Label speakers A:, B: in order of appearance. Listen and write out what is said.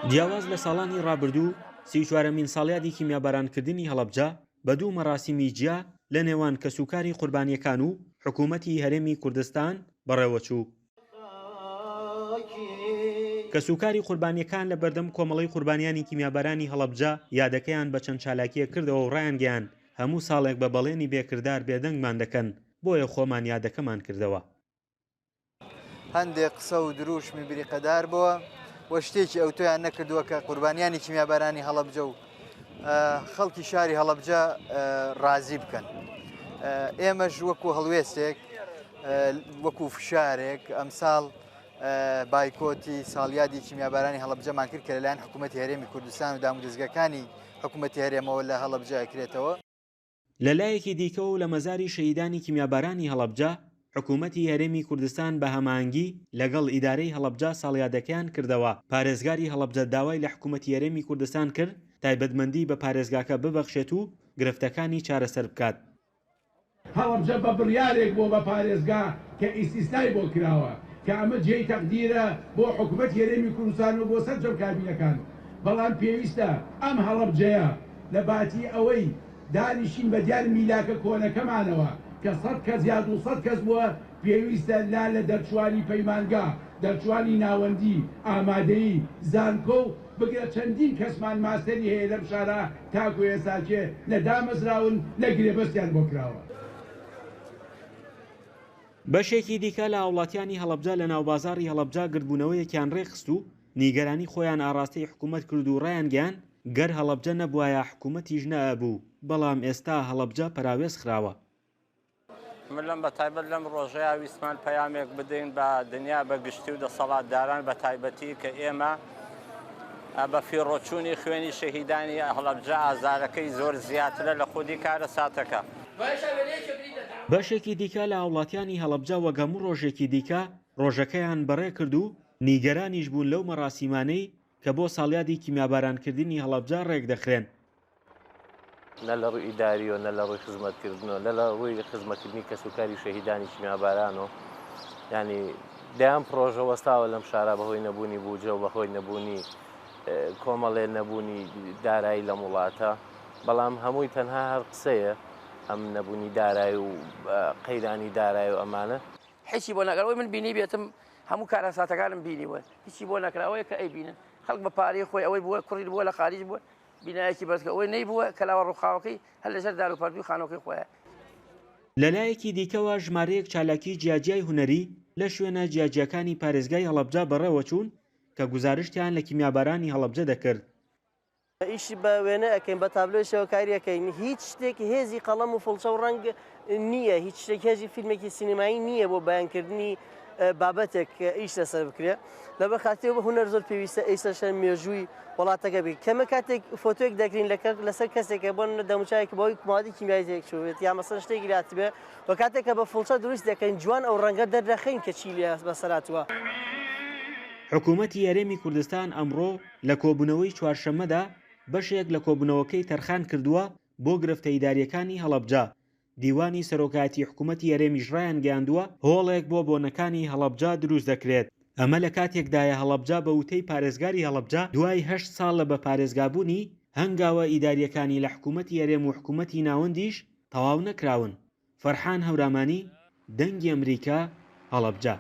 A: جیاواز لە ساڵانی ڕابردوو، 34ەمین ساڵیادی کیمیابارانکردنی هەڵەبجە بە دوو مەراسیمی جیا لە نێوان کەسوکاری قوربانییەکان و حکوومەتی هەرێمی کوردستان بەڕێوەچوو. کەسوکاری قوربانییەکان لە بەردەم کۆمەڵەی قوربانیانی کیمیابارانی هەڵەبجە یادەکەیان بە چەند چالاکییەک کردەوە و ڕایانگەیاند، هەموو ساڵێک بە بەڵێنی بێ کردار بێدەنگمان دەکەن، بۆیە خۆمان یادەکەمان کردەوە.
B: هەندێک قسە و درووشمی بریقەدار بووە و شتێکی ئەوتۆیان نەکردووە کە قوربانیانی کیمیابارانی هەڵەبجە و خەڵکی شاری هەڵەبجە ڕازی بکەن. ئێمەش وەکو هەڵوێستێک وەکو فشارێک ئەمساڵ بایکۆتی ساڵیادی کیمیابارانی هەڵەبجەمان کرد کە لەلایەن حکوومەتی هەرێمی کوردستان و دامودەزگاکانی حکوومەتی هەرێمەوە لە هەڵەبجە ئەکرێتەوە.
A: لە لایەکی دیکەوە و لە مەزاری شەهیدانی کیمیابارانی هەڵەبجە، حکوومەتی هەرێمی کوردستان بە هەماهەنگی لەگەڵ ئیدارەی هەڵەبجە ساڵیادەکەیان کردەوە، پارێزگاری هەڵەبجە داوای لە حکوومەتی هەرێمی کوردستان کرد تایبەتمەندی بە پارێزگاکە ببەخشێت و گرفتەکانی چارەسەر بکات.
C: هەڵەبجە بە بڕیارێک بووە بە پارێزگا کە ئیستیسنای بۆ کراوە، کە ئەمە جێی تەقدیرە بۆ حکومەتی هەرێمی کوردستان و بۆ سەرجەم کابینەکان، بەڵام پێویستە ئەم هەڵەبجەیە لە باتی ئەوەی دانیشین بە دیار میلاکە کۆنەکەمانەوە کە سەد کەس یا 200 کەس بووە، پێویستە لا لە دەرچووانی پەیمانگا، دەرچووانی ناوەندی، ئامادەیی، زانکۆ و بگرە چەندین کەسمان ماستەری هەیە لەم شارە تاکو ئێستاکێ نە دامەزراون نە گرێبەستیان بۆ کراوە.
A: بەشێکی دیکە لە هاوڵاتیانی هەڵەبجە لە ناوبازاڕی هەڵەبجە گردبوونەوەیەکیان ڕێکخست و نیگەرانی خۆیان ئاڕاستەی حکومەت کرد و ڕایانگەیاند، گەر هەڵەبجە نەبوایە حکومەتیش نەئەبوو، بەڵام ئێستا هەڵەبجە پەراوێز خراوە.
D: من لەم بەتایبەت لەم ڕۆژەیا ویستمان پەیامێک بدەین بە دنیا بە گشتی و دەسەڵاتداران بە تایبەتی کە ئێمە بە فیڕۆچوونی خوێنی شەهیدانی هەڵەبجە ئازارەکەی زۆر زیاترە لە خودی کارەساتەکە.
A: بەشێکی دیکە لە هاوڵاتیانی هەڵەبجە وەک هەموو ڕۆژێکی دیکە ڕۆژەکەیان بەڕێکرد و نیگەرانیش بوون لەو مەراسیمانەی کە بۆ ساڵیادی کیمیابارانکردنی هەڵەبجە ڕێکدەخرێن.
E: نە لە ڕووی ئیداریەوە، نە لە ڕووی خزمەتکردنەوە، نە لە ڕووی خزمەتکردنی کەسوکاری شەهیدانی کیمیابارانەوە. یانی دەیان پڕۆژە وەستاوە لەم شارە بەهۆی نەبوونی بودجە و بەهۆی نەبوونی کۆمەڵێ نەبوونی دارایی لەم وڵاتە، بەڵام هەمووی تەنها هەر قسەیە ئەم نەبوونی دارایی و قەیرانی دارایی و ئەمانە.
F: هیچی بۆ نەکرا ئەوەی من بینیبێتم هەموو کارەساتەکانم بینیوە هیچی بۆ نەکرا ئەوەیە کە ئەیبینن خەڵک بە پارەی خۆی ئەوەی بووە کوڕی بووە لە خاریج بووە بینایەکی بەرز کە ئەوەی نەیبووە کەلاوە ڕووخاوەکەی هەر لەسەر دار و پەردووی خانووەکەی خۆیە.
A: لەلایەکی دیکەوە ژمارەیەک چالاکی جیاجیای هونەری لە شوێنە جیاجیاکانی پارێزگای هەڵەبجە بەڕێوەچوون کە گوزارشتیان لە کیمیابارانی هەڵەبجە دەکرد.
G: ئیش بە وێنە ئەکەین بە تابلۆی شێوەکاری ئەکەین هیچ شتێک هێزی قەڵەم و فڵچە و ڕەنگ نییە هیچ شتێک هێزی فیلمێکی سینەمایی نییە بۆ بەیانکردنی بابەتێک ئیش لەسەر بکرێ لەبەر خاتری ئەوە هونەر زۆر پێویستە ئیستا شەر مێژووی وڵاتەکە بێت کەمە کاتێک فۆتۆیەک دەگرین لە لەسەر کەسێکە بۆ دەموچاوێک بەوەی مادی کیمیایی تێک چووبێت یا مەسەن شتێکی لاتبێ و کاتێک کە بە فڵچە دروست دەکەین جوان ئەو ڕەنگە دەردەخەین کە چی لێ بەسەراتوە.
A: حکوومەتی هەرێمی کوردستان ئەمڕۆ لە کۆبوونەوەی چوارشەممەدا بەشێک لە کۆبوونەوەکەی تەرخان کردووە بۆ گرفتە ئیدارییەکانی هەڵەبجە، دیوانی سەرۆکایەتی حکومەتی هەرێمیش ڕایانگەیاندووە، هۆڵێک بۆ بۆنەکانی هەڵەبجە دروست دەکرێت. ئەمە لە کاتێکدایە هەڵەبجە بە وتەی پارێزگاری هەڵەبجە دوای هەشت ساڵ لە بەپارێزگابوونی، هەنگاوە ئیدارییەکانی لە حکومەتی هەرێم و حکومەتی ناوەندیش تەواو نەکراون. فەرحان هەورامانی، دەنگی ئەمریکا، هەڵەبجە.